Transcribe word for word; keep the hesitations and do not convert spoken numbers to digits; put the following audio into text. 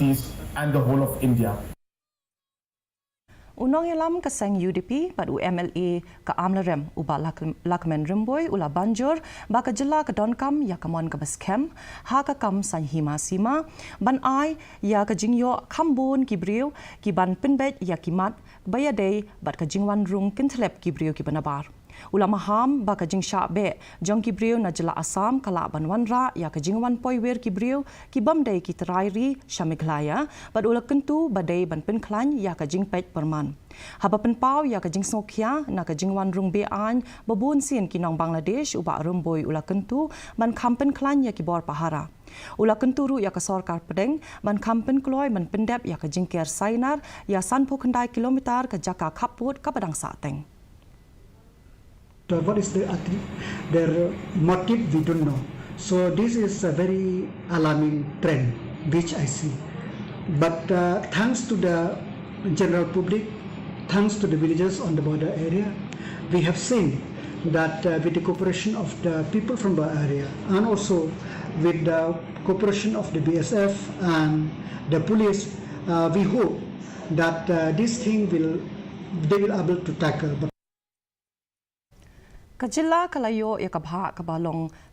East and the whole of India. U nongïalam ka seng U D P bad u M L A ka Amlarem, u Bah Lak-, Lakmen Rymbui, u la ban jur ba ka jylla ka donkam ïa ka mon kaba skhem ha ka kam saiñ hima sima, ban ai ïa ka jingïoh kham bun ki briew kiban pynbeit ïa ki mat ba ïadei bad ka jingwan rung kynthlep ki briew kiba nabar. U la maham ba ka jingshah beh jong ki briew na jylla Assam ka lah ban wanrah ïa ka jingwan poi wir ki briew kibym dei ki trai ri sha Meghalaya, bad u la kyntu ba dei ban pynkhlaiñ ïa ka jingpeit pyrman. Haba pynpaw ïa ka jingsngewkhia na ka jingwan rung be-aiñ ba bun sien ki nong Bangladesh, u Bah Rymbui u la kyntu ban kham pynkhlaiñ ïa ki bor pahara. U la kyntu ruh ïa ka sorkar pdeng ban kham pynkloi ban pyndep ïa ka jingker sainar ïa sanphew khyndai kilometer ka jaka khappud kaba dang sahteng. Uh, what is the, uh, their motive, we don't know. So this is a very alarming trend which I see. But uh, thanks to the general public, thanks to the villagers on the border area, we have seen that uh, with the cooperation of the people from the area and also with the cooperation of the B S F and the police, uh, we hope that uh, this thing will, they will able to tackle. But Ka jylla ka la ïoh ïa ka bhah kaba long